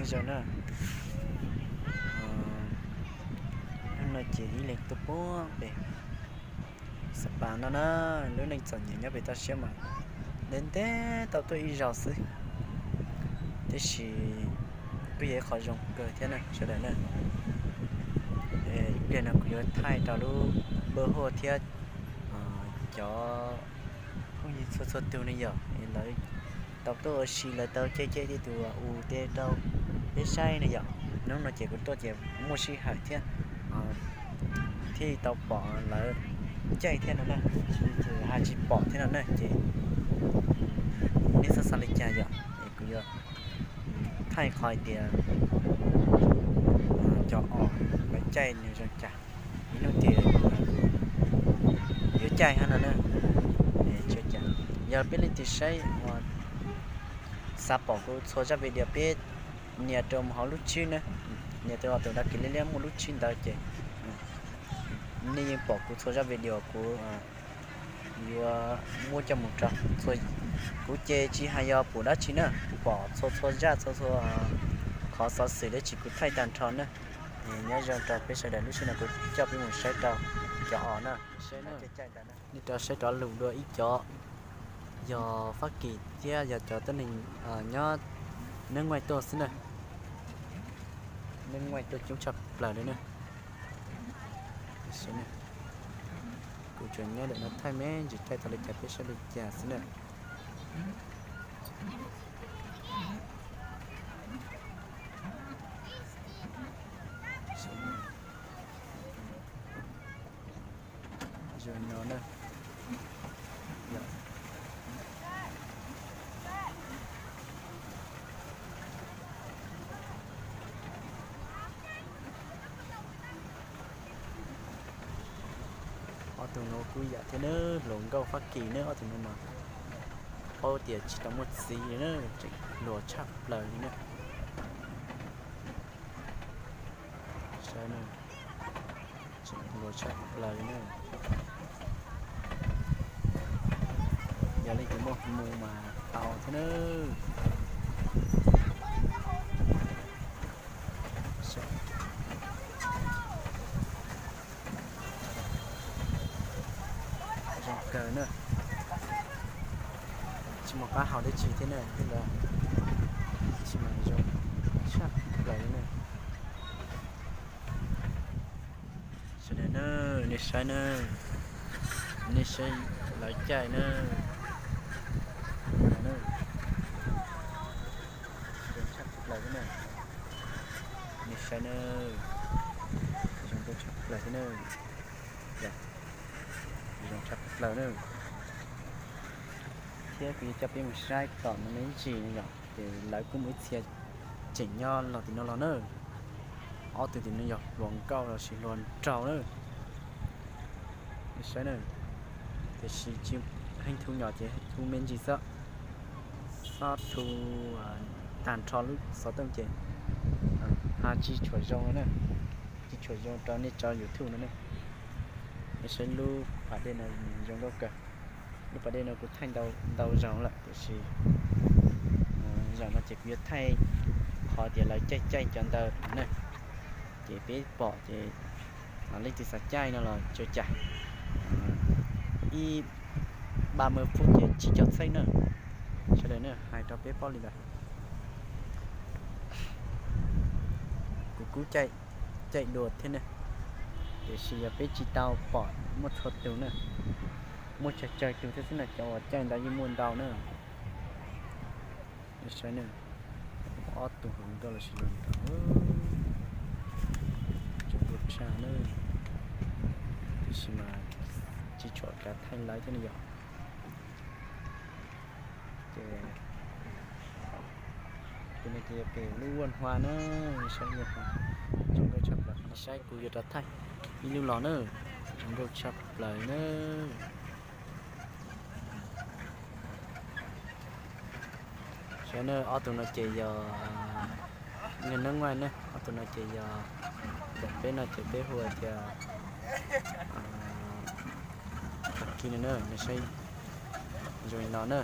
Zoo na, hnub no ces ib leeg tuaj puag pem Xab Pas no na, lub neej txom nyem nyob pem toj siab mas ntev ntev tau tuaj ib zaug xwb, tiam sis kuj yog ib qho zoo kawg thiab na sawv daws na. Ib pliag no kuv yuav thaij rau lub npawb huaj thiab cov phooj ywg txhua txhua tus ne yom, lawv tau tuaj ua si, lawv tau caij caij tej tus ua u tej rau peb saib ne yom. Hnub no ces kuv tuaj ces muaj sij hawm thiab, thiaj tau pom lawv caij thiab no na, ces haj tsis pom thiab no na ces nej txhob xav li cas yom, es kuv yuav thaij qhov hais tias cov os lawv caij nws zoo cas, ib hnub twg yuav caij hab no na. Yog peb leej twg saib uas xav pom kuv txhua zaj video peb nias rau mus hauv lub tswb na, nias rau tus dag kis liab liab muaj lub tswb ntawd ces nej yeej pom kuv txhua zaj video kuv yuav muab coj mus rau. Kuv ces tsis hais yog pum dab tsi na, pom txhua txhua zaj txhua txhua qhov xov xwm dab tsi kuv thaij tag nrho na. Nyob zoo rau peb sawv daws, lub sij hawm no kuv coj peb mus saib rau cov os na. Nej rov saib rov lus dua ib cov, yog Fab Kis thiab yog cov tuab neeg nyob neeb nqaij tuaj xwb na. Neeb nqaij tuaj coob tshaj plaws li na. Kuv tsuas nyob ntawm no thaij me ntsis thaij tau li cas peb saib li cas xwb na. Zoo no na. Ob tug no kuj yam thiab na, hluas nkauj Fab Kis na, ob tug no mas paub tias tsis tau muaj txiv li na, tseem hluas tshaj plaws li na. Saib na, tseem hluas tshaj plaws li na. Yog leej twg muaj hmoo mas tau thiab na. Zoo kawg na. Tsis muaj qab hau dab tsi thiab na, thiab ntawd tsis mas zoo tshaj plaws li na. Sawv daws na, nej saib na, nej saib lawv caij na. Zoo tshaj plaws thiab na. Nej saib na, zoo nkauj tshaj plaws thiab na. Zoo tshaj plaws na. Thiab kuv yuav coj peb mus saib tom no me ntsis no yom, ces lawv kuj muaj ib txhia tseem nyob los tim no los na. Ob tug tim no yog hluas nkauj los sis hluas nraug na. Nej saib na, tiam sis tsis heev thu nyom ces heev thu me ntsis xwb. Xob thu tag nrho lub xov tooj ces ha tsis tshua zoo na, tsis tshua zoo rau nej cov YouTube no ne. Nej saib lub pas dej no zoo nkauj kawg. Lub pas dej no kuv thaij ntau zaus lawm tiam sis zaum no ces kuv yuav thaij qhov tias lawv caij caij cov ntawd na. Ces peb pom ces leej twg xav caij no los tsis ua cas, ib ba mươi phút ces tsib caug txheeb na. Sawv daws na, hais rau peb paub li ntawd. Kuv kuj caij dua thiab ne, tiam sis yog peb tsis tau pom muaj txhua tus na, muaj tsawg tsawg tus thiab xwb na, cov uas caij ntawd yeej muaj ntau na. Saib na, ob tug hluas nkauj los sis hluas nraug, tseem nkauj tshaj na, tiam sis mas tsis tshua kav thaij lawv thiab ne yom. Ces tus no ces yog pem lub vuaj hua na, saib vuaj hua, zoo nkauj tshaj plaws. Saib kuv yuav rov thaij ib lub los na, zoo nkauj tshaj plaws na. Saib na, ob tug no ces yog neeg neeb nqaij ne, ob tug no ces yog ntawm peb no ces peb hu tias Fab Kis no na, nej saib zoo li no na.